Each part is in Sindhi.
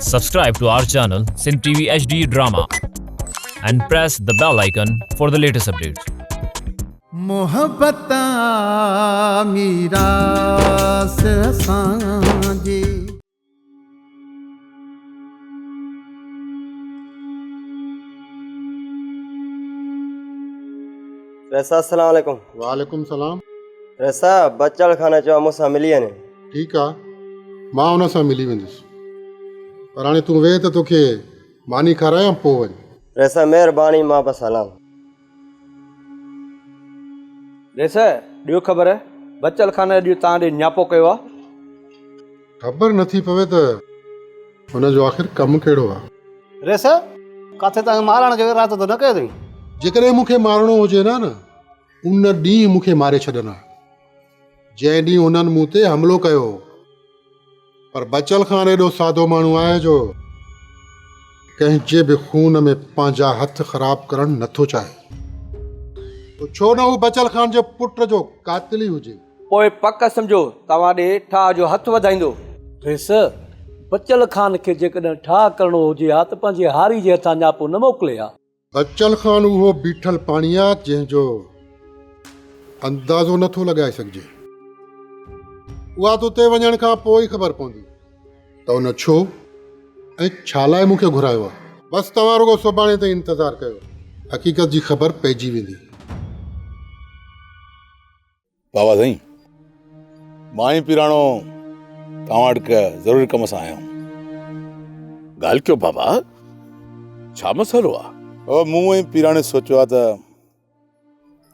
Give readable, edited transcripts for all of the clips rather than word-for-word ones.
Subscribe to our channel Sindh TV HD Drama and press the bell icon for the latest updates. محبت آ ميراث اسان جي. رئيس صاحب السلام عليڪم. وعليڪم سلام. رئيس صاحب بچل خان چيو آ مون سان ملي وڃي. ٺيڪ آ مان ان سان ملي ويندس پر هاڻي تون ويهه ته توکي ماني کارايان پوء وڃ. رئيس صاحب مهرباني مان بس هلان. رئيس ڏيو خبر بچل خان اڄ توهان ڏي نياپو ڪيو آ. خبر نٿي پوي ته هن جو آخر ڪم ڪهڙو آ. رئيس ڪاٿي توهان کي مارڻ جو ارادو ته نه ڪيو اٿئي. جيڪڏهن مون کي مارڻو هجي ها نه ان ڏينهن مون کي ماري ڇڏن ها. جنهن ڏينهن هنن مون تي حملو ڪيو هو. پر بچل خان ايڏو سادو ماڻهو آهي جو ڪنهن جي به خون ۾ پنهنجا هٿ خراب ڪرڻ نه ٿو چاهي. پوء ڇو نه هو بچل خان جي پٽ جو قاتل ئي هجي. پوء پڪ سمجهو توهان ڏي ٺاهه جو هٿ وڌائيندو. ريس، بچل خان کي جيڪڏهن ٺاهه ڪرڻو هجي ها ته پنهنجي هاري جي هٿان نياپو نه موڪلي ها. بچل خان اهو بيٺل پاڻي آ جنهن جو اندازو نه ٿو لڳائي سگهجي. اها ته اتي وڃڻ کان پوء ئي خبر پوندي ته ان ڇو ۽ ڇا لاء مون کي گهرايو آ. بس توهان رڳو سڀاڻي تائين انتظار ڪيو، حقيقت جي خبر پئجي ويندي. بابا سائين، مان ئي پيراڻو توهان وٽ هڪ ضروري ڪم سان آيو آهيان. ڳالهه ڪيو بابا، ڇا مسئلو آ؟ بابا مون ۽ پيراڻي سوچيو آ ته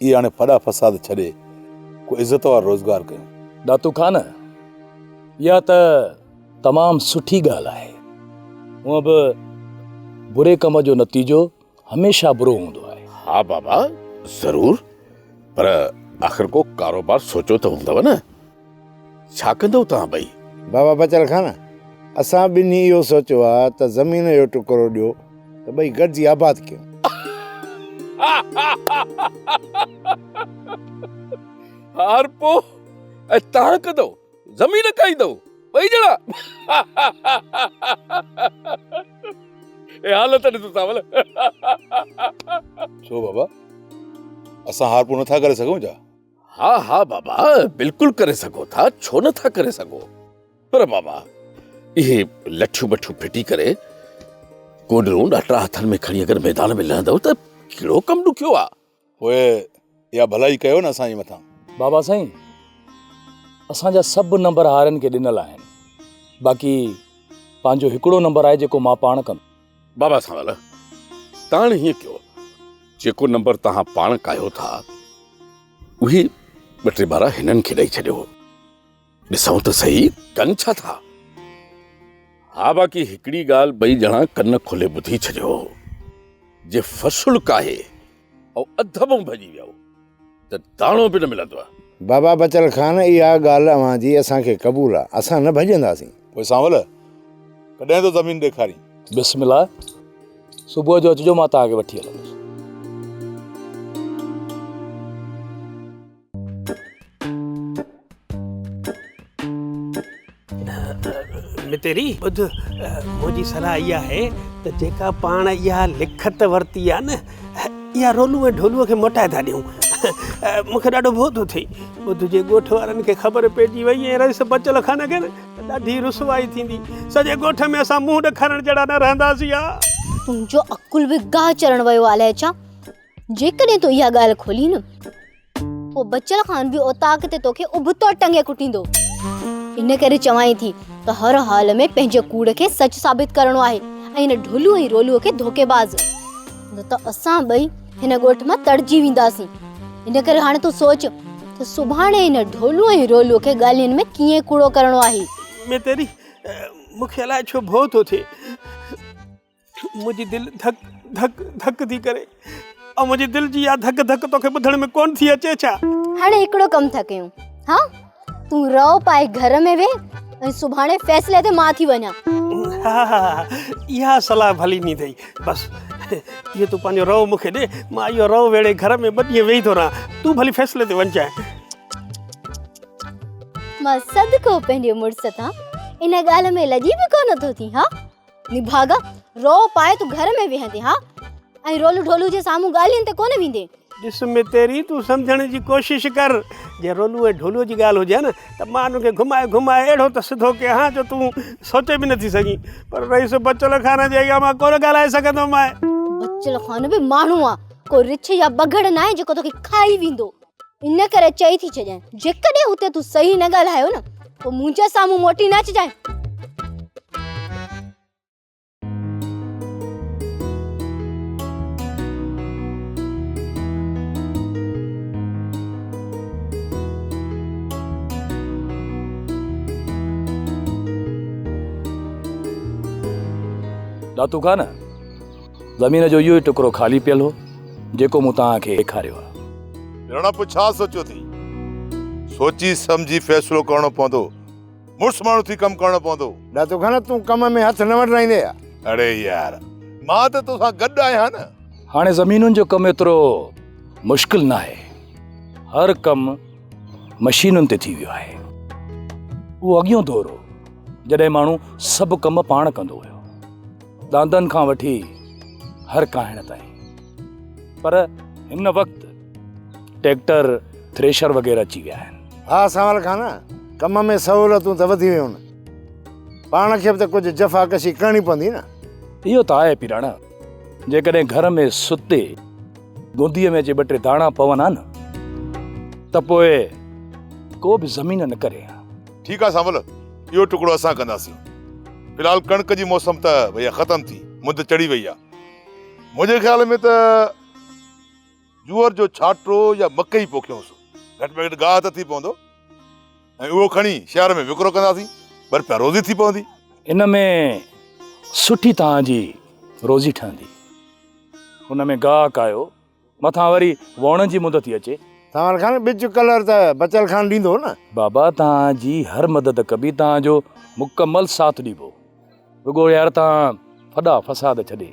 اهي هاڻي ڦڏا فساد ڇڏي ڪو عزت وارو روزگار ڪيون. ڏاتو خان، اها ته تمام سٺي ڳالهه آهي. هونء به بري ڪم جو نتيجو هميشه برو هوندو آهي. ها بابا ضرور پر آخر ڪو ڪاروبار سوچيو ته هوندؤ نه؟ ڇا ڪندؤ توهان ٻئي؟ بابا بچل خان، اسان ٻنهي اهو سوچيو آهي ته زمين جو ٽڪرو ڏيو ته ٻئي گڏجي آباد ڪيون. هارپو ۽ توهان ڪندؤ؟ زمين کائيندؤ ٻئي ڄڻا؟ اي حالت ڏس سانول. ڇو بابا اسان هارپو نٿا ڪري سگهون ڇا؟ ها ها بابا بلڪل ڪري سگهو ٿا ڇو نٿا ڪري سگهو پر بابا اهي لٺيون بٺيون ڦٽي ڪري ڪوڏرون ڏاٽا هٿن ۾ کڻي اگر ميدان ۾ لهندؤ ته ڪهڙو ڪم ڏکيو آ. پوء اها ڀلائي ڪيو نه اسان جي مٿان. بابا سائين اسان جا سڀ نمبر هارين کي ڏنل آهن باقي پنهنجو هڪڙو نمبر آهي جيڪو مان پاڻ ڪندس. بابا سانول تاڻ هيئن ڪيو جيڪو نمبر توهان پاڻ ڪاهيو ٿا اهي ٻه ٽي ٻارا هنن کي ڏئي ڇڏيو ڏسون ته سهي ڪن ڇا ٿا. ها باقي هڪڙي ڳالهه ٻئي ڄڻا ڪن کولي ٻڌي ڇڏيو جي فصل ڪاهي ۽ اڌ مون ڀڄي ويو ته داڻو به نه ملندو. بابا بچل خان اها ڳالهه اوهان جي اسان کي قبول آ، اسان نه ڀڄنداسين. پوء سانول ڪڏهن ٿو زمين ڏيکارين؟ بسم الله، صبح جو اچجو مان توهان کي وٺي هلندس. متيري ٻڌ منهنجي صلاح اها آهي ته جيڪا پاڻ اها لکت ورتي آهي نه اها رولو ۽ ڍولو کي موٽائي ٿا ڏيون مون کي ڏاڍو ڀؤ ٿو ٿئي ٻڌ جي ڳوٺ وارن کي خبر پئجي وئي ۽ رئيس بچل خان کي نه ته ڏاڍي رسوائي ٿيندي سڄي ڳوٺ ۾ اسان منهن ڏيکارڻ جهڙا نه رهنداسين ها. تنهنجو عقل به گاهه چرڻ ويو آهي الائي ڇا جيڪڏهن تون اها ڳالهه کولين نه پوء بچل خان به اوطاق تي توکي ابتو ٽنگي ڪٽيندو. ان ڪري چوانء ٿي ته هر حال ۾ پنهنجي ڪوڙ کي سچ ثابت ڪرڻو آهي ۽ هن ڍولو ۽ رولوء کي ڌوڪيباز. نه ته اسان ٻئي هن ڳوٺ مان تڙجي وينداسين. ان ڪري هاڻي تون سوچ ته سڀاڻي هن ڍولو ۽ رولوء کي ڳالهين ۾ ڪيئن ڪوڙو ڪرڻو آهي. ۾ تيري مون کي الائي ڇو ڀؤ ٿو ٿئي. منهنجي دل ڌڪ ڌڪ ڌڪ ٿي ڪري ۽ منهنجي دل جي اها ڌڪ ڌڪ توکي ٻڌڻ ۾ ڪونه ٿي اچي ڇا؟ هاڻي هڪڙو ڪم ٿا ڪيون ها تون رئو پائي گهر ۾ ويهه ۽ سڀاڻي فيصلي تي مان ٿي وڃان. ها ها اها صلاح ڀلي ڏني اٿئي بس اهو تون پنهنجو رئو مون کي ڏي مان اهو رئو ويڙهي گهر ۾ ٻه ڏينهن ويهي ٿو رهان تون ڀلي فيصلي تي وڃجانء. مان صدقو پنهنجي مڙس تان ان ڳالهه ۾ لڄي به ڪونه ٿو ٿين ها. نڀاڳا، روء پائي تون گهر ۾ ويهندين ها ۽ رولو ڍولو جي سامهون ڳالهين تي ڪونه ويندين. ڏس متيري تون سمجهڻ جي ڪوشش ڪر، جي رولو ۽ ڍولو جي ڳالهه هجي ها نه ته مان ان کي گهمائي گهمائي اهڙو ته سڌو ڪيان ها جو تون سوچي به نٿي سگهين، پر رئيس بچل خان جي اڳيان مان ڪونه ڳالهائي سگهندومانء. بچل خان به ماڻهو آ، ڪو رڇ يا بگهڙ ناهي جيڪو توکي کائي ويندو. ان ڪري چئي ٿي ڇڏيان، جيڪڏهن هتي تون صحيح نه ڳالهايو نه، پوء منهنجي سامهون موٽي نه اچجانء. ڏاتو خان، زمين جو اهو ئي ٽڪرو خالي پيل هو، جيڪو مون توهان کي ڏيکاريو آهي. راڻا پوء ڇا سوچيو اٿئي؟ سوچي سمجهي فيصلو ڪرڻو پوندو. مڙس ماڻهو ٿي ڪم ڪرڻو پوندو. ڏاتو خان تون ڪم ۾ هٿ نه وڍرائيندين ها. اڙي يار مان ته توسان گڏ آهيان نه. هاڻي زمينن جو ڪم ايترو مشڪل ناهي. هر ڪم مشينن تي ٿي ويو آهي. اهو اڳيون دور هو جڏهن ماڻهو سڀ ڪم پاڻ ڪندو هيو. ڏاندن کان وٺي هر ڪاهڻ تائين. پر هن وقت ٽيڪٽر، ٿريشر وغيره اچي ويا آهن. ها سانول خان، ڪم ۾ سهولتون ته وڌي ويون نه. پاڻ کي به ته ڪجهه جفاڪشي ڪرڻي پوندي نه. اهو ته آهي پيراڻا، جيڪڏهن گهر ۾ ستي گونديء ۾ اچي ٻه ٽي داڻا پون ها نه ته پوء ڪو به زمين نه ڪري ها. ٺيڪ آهي سانول، اهو ٽڪڙو اسان ڪنداسين. في الحال ڪڻڪ جي موسم ته ڀئيا ختم ٿي، مند چڙهي وئي آهي. منهنجي خيال ۾ ته جوئر جو ڇاٽو يا مڪئي پوکيونس، گهٽ ۾ گهٽ گاهه ته ٿي پوندو ۽ اهو کڻي شهر ۾ وڪرو ڪنداسين، ٻه رپيا روزي ٿي پوندي. ان ۾ سٺي توهان جي روزي ٺهندي. ان ۾ گاهه ڪاهيو، مٿان وري ووڻن جي مند ٿي اچي. سانول خان، ٻج ڪلر ته بچل خان ڏيندو نه؟ بابا توهان جي هر مدد ڪبي، توهان جو مڪمل ساٿ ڏبو. رڳو يار توهان ڦڏا فساد ڇڏي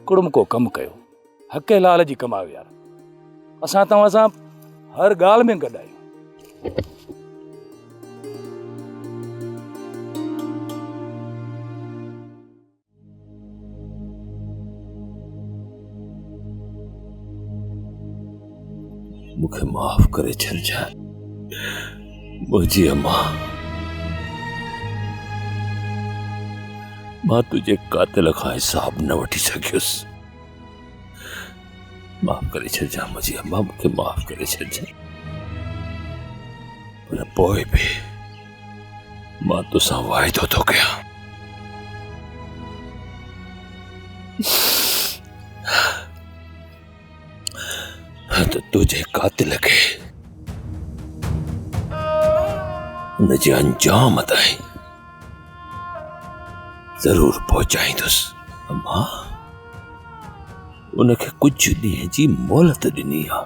ڪڙمڪو ڪم ڪيو. حق حلال جي ڪمايو يار. اسان توهان سان هر ڳالهه ۾ گڏ آهيون. مون کي معاف ڪري ڇڏجانء منهنجي اما مان تنهنجي قاتل کان حساب نه وٺي سگهيس معاف ڪري ڇڏجانء منهنجي اما مون کي معاف ڪري ڇڏجانء پر پوء به مان توسان واعدو ٿو ڪيان ته تنهنجي قاتل کي ان جي انجام تائين ضرور پهچائيندس. اما ان کي ڪجهه ڏينهن جي مهلت ڏني آ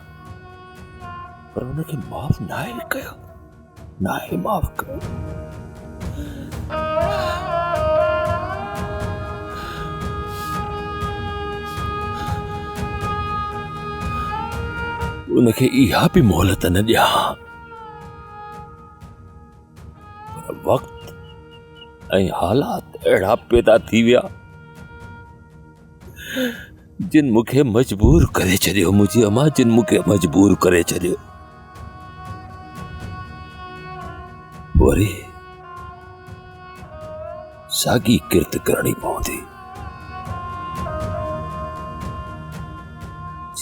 پر ان کي معاف ناهي ڪيو. ناهي معاف ڪيو. ان کي اها به مهلت نه ڏيان پر وقت ۽ حالات اهڙا پيدا ٿي ويا جن مون کي مجبور ڪري ڇڏيو منهنجي اما جن مون کي مجبور ڪري ڇڏيو وري ساڳي ڪرت ڪرڻي پوندي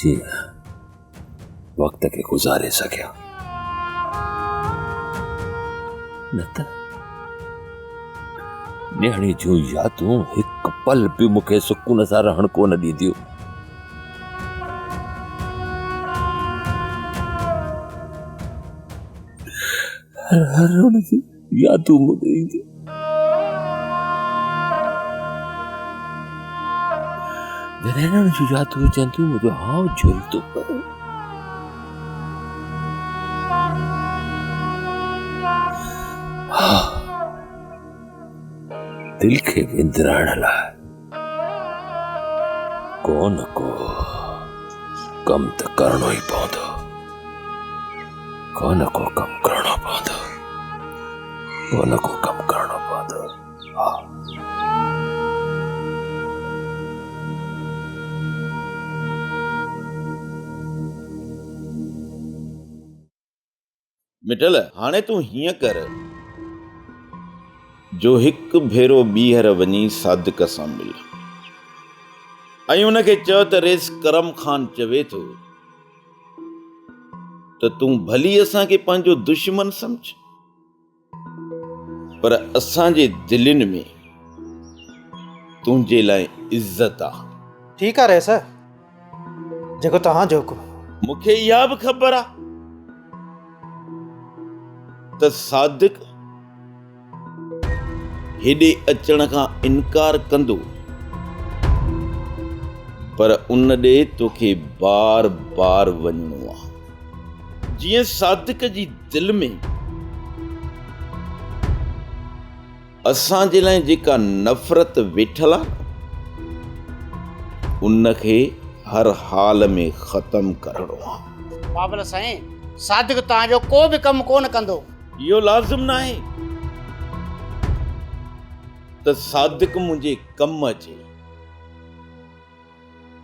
جيئن وقت کي گذاري سگهيان نه ته نياڻي جون يادون هڪ پل به مون کي سڪون سان رهڻ ڪونه ڏينديون. هر هر هن جون يادون مون ڏي اينديون. جڏهن هن جون يادون اچن ٿيون منهنجو هانء جهري ٿو پوي. ها دل کي وندرائڻ لاء ڪو نه ڪو ڪم ته ڪرڻو ئي پوندو. ڪو نه ڪو ڪم ڪرڻو پوندو. ڪو نه ڪو ڪم ڪرڻو پوندو. ها. مٺل، هاڻي تون هيئن ڪر جو هڪ ڀيرو ٻيهر وڃي صادق سان مل ۽ ان کي چئه ته رئيس ڪرم خان چوي ٿو ته تون ڀلي اسان کي پنهنجو دشمن سمجهه پر اسان جي دلين ۾ تنهنجي لاء عزت آ. ٺيڪ آ رئيس، جيڪو توهان جو حڪم. مون کي اها به خبر آ ته صادق هيڏي اچڻ کان انڪار ڪندو پر ان ڏي توکي بار بار وڃڻو آ. جيئن صادق جي دل ۾ اسان جي لاء جيڪا نفرت ويٺل آ ان کي هر حال ۾ ختم ڪرڻو آ. بابل سائين، صادق توهان جو ڪو به ڪم ڪونه ڪندو. اهو لازم ناهي ته صادق منهنجي ڪم اچي،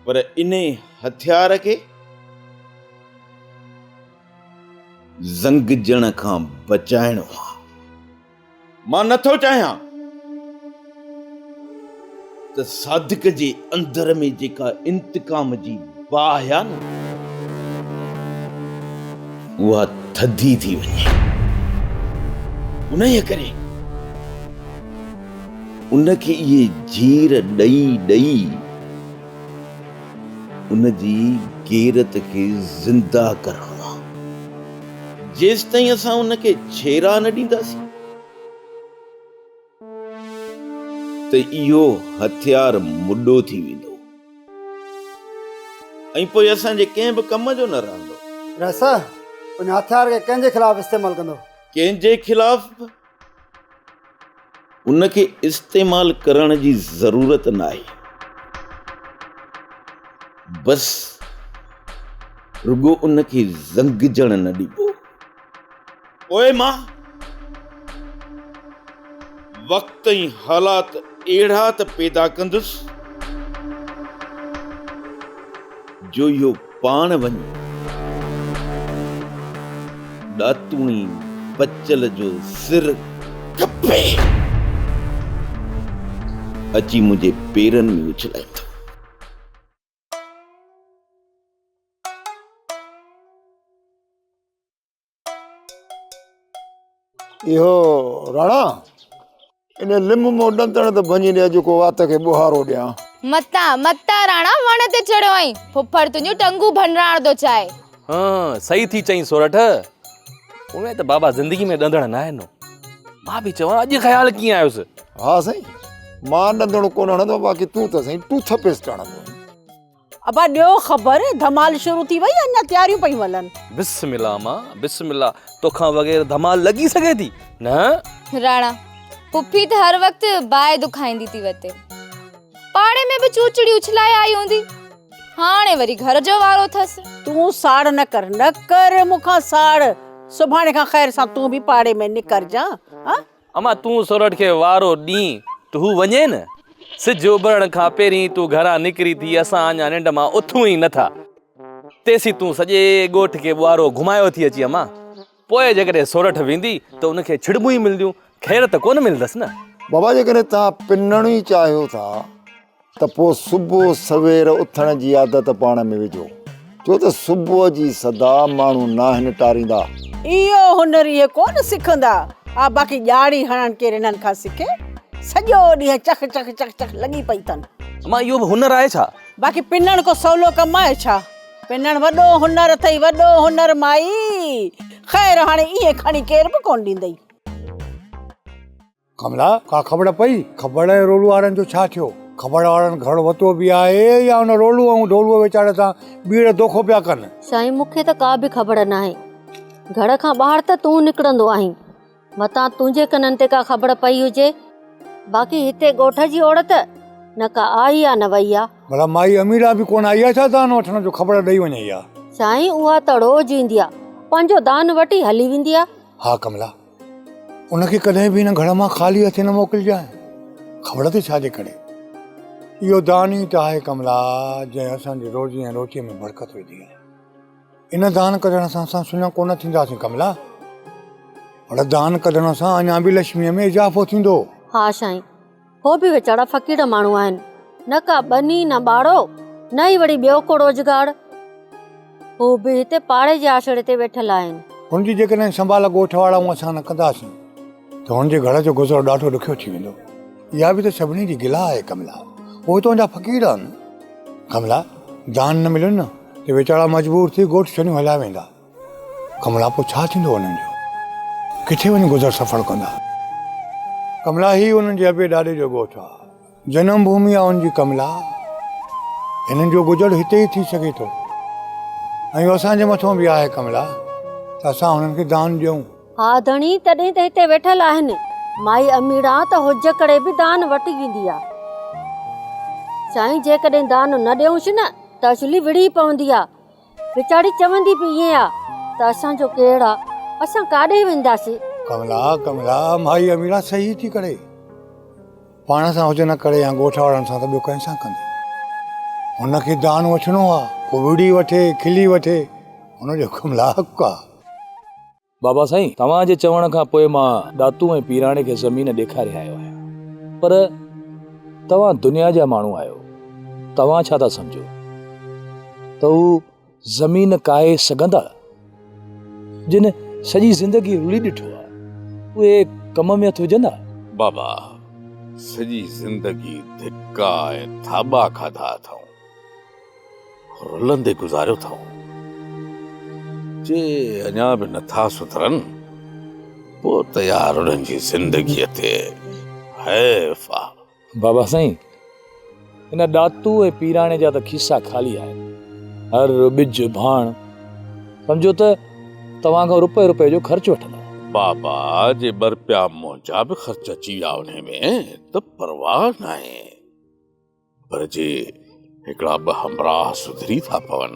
پر انهي هٿيار کي زنگجڻ کان بچائڻو آ. مان نه ٿو چاهيان ته صادق جي اندر ۾ جيڪا انتقام جي باهه آ نه اها ٿڌي ٿي وڃي. انهيء ڪري ان کي اهي جهير ڏئي ڏئي ان جي غيرت کي زنده ڪرڻو آ. جيستائين اسان ان کي ڇيرا نه ڏينداسين ته اهو هٿيار مڏو ٿي ويندو ۽ پوء اسان جي ڪنهن به ڪم جو نه رهندو. رئيس، ان هٿيار کي ڪنهن جي خلاف استعمال ڪندو؟ ڪنهن جي خلاف به ان کي استعمال ڪرڻ جي ضرورت ناهي. بس رڳو ان کي زنگجڻ نه ڏبو. پوء مان وقت ۽ حالات اهڙا ته پيدا ڪندس جو اهو پاڻ وڃي ڏاتوڻي بچل جو سر ڪپي اچي منهنجي پيرن ۾ اڇلائيندو. اهو راڻا، ان لم مون ڏندڻ ته ڀڃي ڏي اڄ ڪو وات کي ٻوهارو ڏيان. متان متان راڻا وڻ تي چڙهيو آهين، ڦڦڙ تنهنجون ٽنگون ڀنراڻ ٿو چاهي. ها صحيح ٿي چئين سورٺ، هونئن ته بابا زندگي ۾ ڏندڻ ناهي ڏنو، مان به چوان اڄ خيال ڪيئن آيس. ها سائين مان ڏندڻ ڪونه هڻندو باقي تون ته سائين ٽوٿ پيسٽ هڻندو آهين. ابا ڏيو خبر ڌمال شروع ٿي وئي اڃا تياريون پيون هلن. بسم الله امان بسم الله توکان بغير ڌمال لڳي سگهي ٿي نه. راڻا پڦي ته هر وقت باهه دکائيندي ٿي وتي. پاڙي ۾ به چوچڙي اڇلائي آئي هوندي. هاڻي وري گهر جو وارو اٿس. تون ساڙ نه ڪر نه ڪر مون کان ساڙ سڀاڻي کان خير سان تون به پاڙي ۾ نڪرجان ها. امان تون سورٺ کي وارو ڏين ته هو وڃي نه. سج اڀرڻ کان پهرين تون گهران نڪري ٿي اسان اڃا ننڊ مان اٿون ئي نه ٿا. تيسين تون سڄي ڳوٺ کي ٻوهارو گهمايو ٿي اچين امان. پوء جيڪڏهن سورٺ ويندي ته ان کي ڇڙٻون ئي ملنديون خير ته ڪونه ملندس نه. بابا جيڪڏهن توهان پنڻ ئي چاهيو ٿا ته پوء صبح سوير اٿڻ جي عادت پاڻ ۾ وجهو، ڇو ته صبح جي صدا ماڻهو ناهن ٽاريندا. اهو هنر اهي ڪونه سکندا. ها باقي ڄاڙي هڻڻ ڪير هنن کان سکي. سڄو ڏينهن چخ چخ چخ چخ لڳي پئي اٿن. امان اهو به هنر آهي ڇا؟ باقي پنڻ ڪو سولو ڪم آهي ڇا؟ پنڻ وڏو هنر اٿئي وڏو هنر مائي. خير هاڻي ائين کڻي ڪير به ڪونه ڏيندئي. ڪملا، ڪا خبر پئي؟ کبڙ ۽ رولو وارن جو ڇا ٿيو؟ کبڙ وارن گهر وتو به آهي يا ان رولو ۽ ڍولوء ويچاري سان ٻيڙ دوکو پيا ڪن؟ سائين مون کي ته ڪا به خبر ناهي. گهر کان ٻاهر ته تون نڪرندو آهين. متان تنهنجي ڪنن تي ڪا خبر پئي هجي. باقي هتي ڳوٺ جي عورت نه ڪا آئي آ نه وئي آ. ڀلا مائي اميرا به ڪونه آئي آ ڇا دان وٺڻ جو خبر ڏئي وڃي ها. سائين اها ته روز ايندي آ. پنهنجو دان وٺي هلي ويندي آ. ها ڪملا. ان کي ڪڏهن به هن گهر مان خالي هٿين نه موڪلجانء. خبر اٿئي ڇا جي ڪري؟ اهو دان ئي ته آهي ڪملا، جنهن اسان جي روزي ۽ روٽيء ۾ برڪت وڌي آهي. ان دان ڪرڻ سان اسان سڃا ڪونه ٿينداسين ڪملا. پر دان ڪڍڻ سان اڃا به لڇميء ۾ اضافو ٿيندو. ها سائين، هو به ويچارا فقير ماڻهو آهن، نه ڪا ٻني نه ٻاڙو، نه ئي وري ٻيو ڪو روزگار. هو به هتي پاڙي جي آسري تي ويٺل آهن. هن جي جيڪڏهن سنڀال ڳوٺ وارا ۽ اسان نه ڪنداسين ته هن جي گهر جو گذر ڏاڍو ڏکيو ٿي ويندو. اها به ته سڀني جي گلا آهي ڪملا. اهي تنهنجا فقير آهن. ڪملا، دان نه ملين نه ته ويچارا مجبور ٿي ڳوٺ ڇڏيون هليا ويندا. ڪملا پوء ڇا ٿيندو انهن جو؟ ڪٿي وڃي گذر سفر ڪندا؟ ڪملا هي انهن جي ابي ڏاڏي جو ڳوٺ آ. جنم ڀومي آ ان جي ڪملا. هنن جو گذر هتي ئي ٿي سگهي ٿو ۽ اهو اسان جي مٿو به آهي ڪملا ته اسان هنن کي دان ڏيون. ها ڌڻي تڏهن ته هتي ويٺل آهن. مائي اميڙان ته حج ڪري به دان وٺي ايندي آ. سائين جيڪڏهن دان نه ڏيونس نه ته اصلي وڙهي پوندي آ. ويچاري چوندي به ائين آ ته اسان جو ڪير آ، اسان ڪاڏي وينداسين. ڪملا، ڪملا، مائي اميرا صحيح ٿي ڪري. پاڻ سان هج نه ڪري يا ڳوٺ وارن سان ته ٻيو ڪنهن سان ڪندي. هن کي دان وٺڻو آ، پوء وڙهي وٺي، کلي وٺي، هن جو ڪملا حق آ. بابا سائين، توهان جي چوڻ کان پوء مان ڏاتو ۽ پيراڻي کي زمين ڏيکاري آيو آهيان. پر توهان دنيا جا ماڻهو آهيو، توهان ڇا ٿا سمجهو ته هو زمين ڪاهي سگهندا؟ جن سڄي زندگي رلي ڏٺو آهي، اهي ڪم ۾ هٿ وجهندا؟ بابا، سڄي زندگي ڌڪا ۽ ٿاٻا کاڌا اٿئون. رلندي گذاريو اٿئون. جي اڃا به نٿا سڌرن، پوء ته يار انهن جي زندگيء تي حيف آ. بابا سائين، هن ڏاتو ۽ پيراڻي جا ته کيسا خالي آهن. هر ٻج ڀاڻ سمجهو ته توهان کان رپئي رپئي جو خرچ وٺندا. بابا، جي ٻه رپيا منهنجا به خرچ اچي ويا انهي ۾ ته پرواهه ناهي. پر جي هڪڙا ٻه همراهه سڌري ٿا پون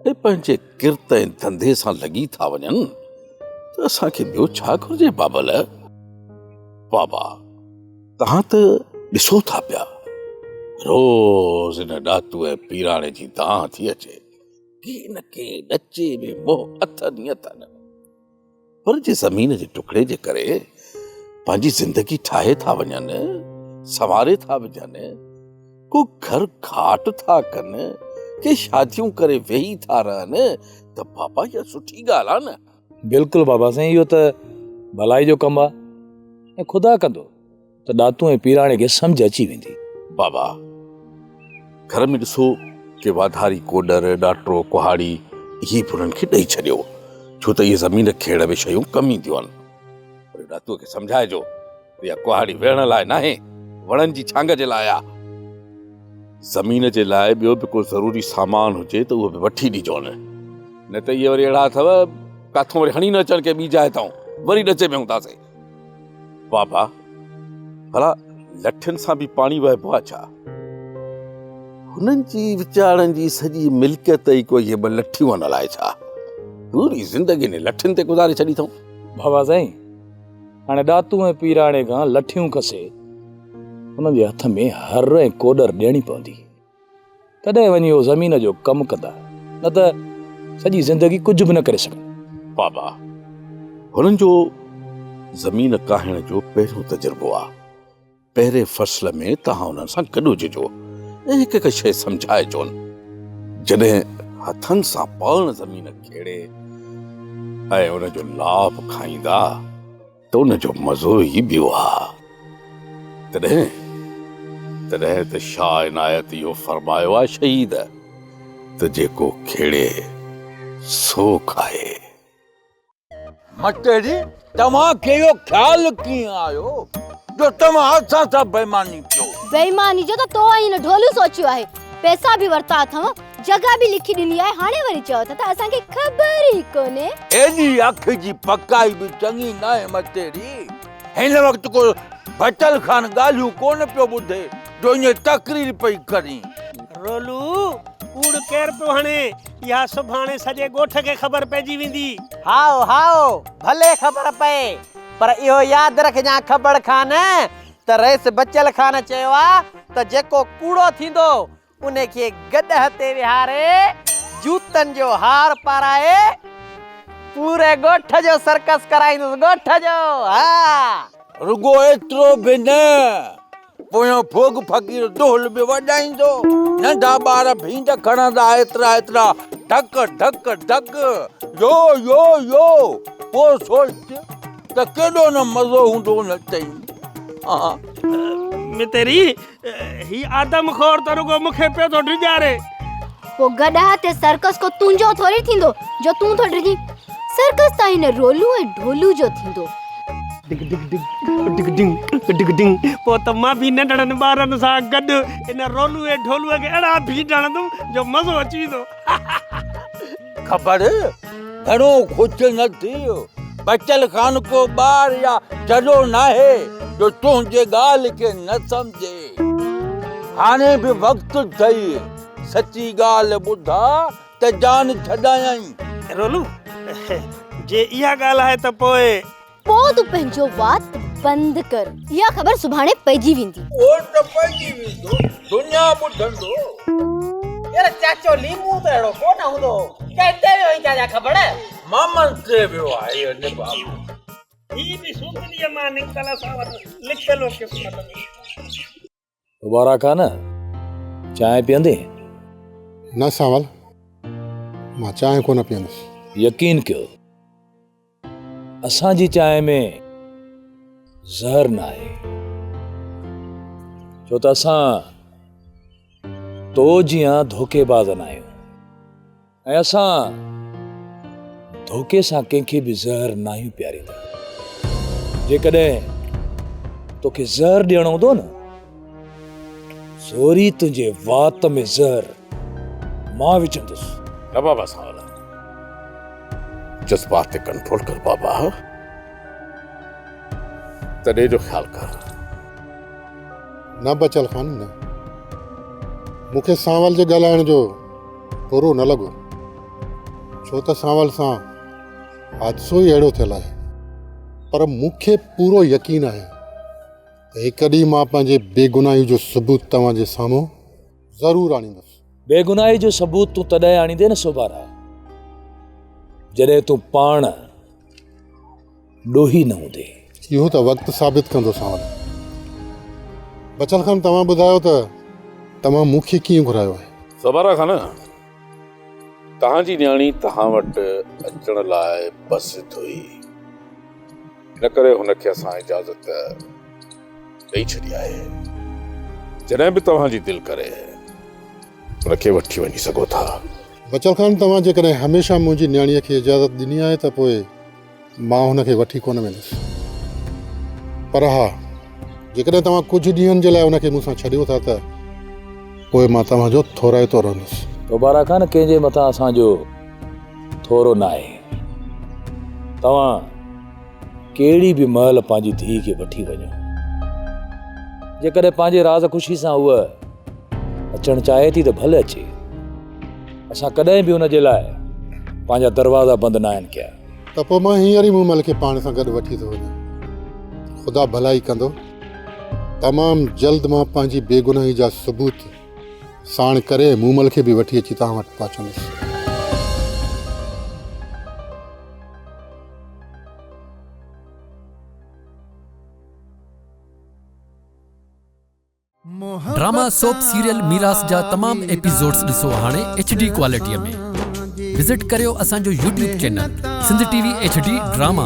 ۽ پنهنجي ڪرت ۽ ڌنڌي سان لڳي ٿا وڃن ته اسان کي ٻيو ڇا گهرجي بابل؟ بابا توهان ته ڏسو ٿا پيا روز ان ڏاتو ۽ پيراڻي جي دانهن ٿي اچي ڪي نه ڪي ڏچي ۾ منهن اٿن ئي اٿن. پر جي زمين جي ٽڪڙي جي ڪري پنهنجي زندگي ٺاهي ٿا وڃن، سنواري ٿا وجهن، ڪو گهر گهاٽ ٿا ڪن، ڪي شاديون ڪري ويهي ٿا رهن ته بابا اها سٺي ڳالهه آهي نه. بلڪل بابا سائين اهو ته ڀلائي جو ڪم آهي ۽ خدا ڪندو ته ڏاتون ۽ پيراڻي کي سمجهه اچي ويندي. بابا، گهر ۾ ڏسو ڪي واڌاري ڪوڏر، ڏاٽرو، ڪهاڙي اهي به انهن کي ڏئي ڇڏيو، ڇو ته اهي زمين کيڙ ۾ شيون ڪم اينديون آهن. وري ڏاتوء کي سمجهائجو ته اها ڪهاڙي ويهڻ لاء ناهي، وڻن جي ڇانگ جي لاء آ. زمين جي لاء ٻيو به ڪو ضروري سامان هجي ته اهو به وٺي ڏجون، نه ته اهي وري اهڙا اٿو ڪاٿون وري هڻي نه اچن ڪنهن ٻي جاء تان، وري ڏچي ۾ هونداسين. بابا، ڀلا لٺين سان به پاڻي وهبو آ ڇا؟ هنن جي ويچارن جي سڄي ملڪيت ئي ڪو اهي ٻه لٺيون آهن الائي ڇا؟ پوري زندگي انهن لٺين تي گذاري ڇڏي اٿئون. بابا سائين، هاڻي ڏاتو ۽ پيراڻي کان لٺيون کسي انهن جي هٿ ۾ هر ۽ ڪوڏر ڏيڻي پوندي. تڏهن وڃي هو زمين جو ڪم ڪندا، نه ته سڄي زندگي ڪجهه به نه ڪري سگهندا. بابا، هنن جو زمين ڪاهڻ جو پهريون تجربو آ. پهرين فصل ۾ توهان انهن سان گڏ هججو ۽ هڪ هڪ شيء سمجهائجون. جڏهن هٿن سان پاڻ زمين کيڙي ۽ ان جو لاڀ کائيندا ته ان جو مزو ئي ٻيو آ. تڏهن تڏهن ته شاهه عنايت اهو فرمايو آ شهيد ته جيڪو کيڙي سو کائي. مٽيري، توهان کي اهو خيال ڪيئن آيو جو توهان اسان سان بيماني ڪيو؟ بيماني جو ته تو ۽ هن ڍولو سوچيو آهي. پئسا به ورتا اٿئون، جڳهه به لکي ڏني آهي، هاڻي وري چئو ٿا ته اسان کي خبر ئي ڪونهي. ايڏي اک جي پڪائي به چڱي ناهي متيري. هن وقت ڪو بچل خان ڳالهيون ڪونه پيو ٻڌي جو ائين تقرير پئي ڪرين. رولو، ڪوڙ ڪير پيو هڻي، اها سڀاڻي سڄي ڳوٺ کي خبر پئجي ويندي. هائو هائو، ڀلي خبر پئي، پر اهو ياد رکجان کبڙ خان ته رئيس بچل خان چيو آ ته جيڪو ڪوڙو ٿيندو ان کي گڏهه تي ويهاري جوتن جو هار پارائي پوري ڳوٺ جو سرڪس ڪرائيندس، ڳوٺ جو، ها. رڳو ايترو به نه، پويان ڦوڳ فقير دهل به وڄائيندو، ننڍا ٻار ڀينڊ کڻندا ايترا ايترا ڍڪ ڍڪ ڍڪ، يو يو يو، پوء سوچ ته ڪيڏو نه مزو هوندو ان ٽئين. ها. متيري، هي آدم خور ته رڳو مون کي پيو ٿو ڊڄاري. پوء گڏهه تي سرڪس ڪو تنهنجو ٿوري ٿيندو جو تون ٿو ڊڄين. سرڪس ته هن رولو ۽ ڍولو جو ٿيندو. ڊگ ڊگ ڊگ ڊگ ڊنگ ڊگ ڊنگ پوء ته مان به ننڍڙن ٻارن سان گڏ ان رولو ۽ ڍولو کي اهڙا ڀينڊ هڻندم جو مزو اچي ويندو. خبر گهڻو خوش نه ٿي. بچل خان ڪو ٻار يا جڏو ناهي جو تنهنجي ڳالهه کي نه سمجهي. هاڻي به وقت اٿئي، سچي ڳالهه ٻڌاء ته جان ڇڏايائين. رولو، جي اها ڳالهه آهي ته پوء. پوء تون پنهنجو وات بند ڪر. اها خبر سڀاڻي پئجي ويندي. اهو ته پئجي ويندو، دنيا ٻڌندو. يار چاچو ليمو ته اهڙو ڪو نه هوندو هو. ڪنهن تي ويو آهين چاچا کبڙ؟ مامن تي ويو آهي اڙي بابو. هي به سوتليء مان نڪتل اسان وٽ لکيل هو قسمت ۾. مبارڪ آ نه، چانهه پيئندين؟ نه سانول، مان چانهه ڪونه پيئندس. يقين ڪيو، اسان جي چانهه ۾ زهر ناهي، ڇو ته اسان تو جيان ڌوڪيباز ناهيون. ۽ اسان ڌوڪي سان ڪنهن کي به زهر ناهيون پياريندا. جيڪڏهن توکي زهر ڏيڻو هوندو نه، زوري تنهنجي وات ۾ زهر مان وجهندس. نه بابا سانولا، جذبات تي ڪنٽرول ڪر بابا، تڏي جو خيال ڪر. نه بچل خان نه، مون کي سانول جي ڳالهائڻ جو برو نه لڳو، ڇو ته سانول سان حادثو ئي اهڙو ٿيل آهي. پر مون کي پورو يقين آهي ته هڪ ڏينهن مان پنهنجي بيگناهي جو ثبوت توهان جي سامهون ضرور آڻيندس. بيگناهي جو ثبوت تون تڏهن آڻيندين نه سوڀارا، جڏهن تون پاڻ ڏوهي نه هوندين. اهو ته وقت ثابت ڪندو سانول. بچل خان توهان ٻڌايو ته توهان مون کي ڪيئن گهرايو آهي؟ سوڀارا خان، توهان جي نياڻي توهان وٽ اچڻ لاء بضد هئي، ان ڪري هن کي اسان اجازت ڏئي ڇڏي آهي. جڏهن به توهان جي دل ڪري ان کي وٺي وڃي سگهو ٿا. بچل خان، توهان جيڪڏهن هميشه منهنجي نياڻيء کي اجازت ڏني آهي ته پوء مان هن کي وٺي ڪونه ويندس. پر ها، جيڪڏهن توهان ڪجهه ڏينهن جي لاء هن کي مون سان ڇڏيو ٿا ته پوء مان توهان جو ٿورائتو رهندس. دوباره کان ڪنهن جي مٿان اسان جو ٿورو ناهي. توهان ڪهڙي به مهل پنهنجي ڌيء کي وٺي وڃو. جيڪڏهن پنهنجي راز خوشي سان هوء اچڻ چاهي ٿي ته ڀل اچي. اسان ڪڏهن به ان جي لاء پنهنجا دروازا بند ناهن ڪيا. ته پوء مان هينئر ئي مومل کي پاڻ سان گڏ وٺي ٿو وڃان. خدا ڀلائي ڪندو. تمام جلد مان پنهنجي بيگناهي جا ثبوت ساڻ ڪري مومل کي به وٺي اچي توهان وٽ پهچندس. ڊراما سوپ سيريل ميراث جا تمام ايپيسوڊز ڏسو هاڻي ايڇ ڊي ڪوالٽي ۾ وزٽ ڪريو اسان جو YouTube channel Sindh T V H D drama.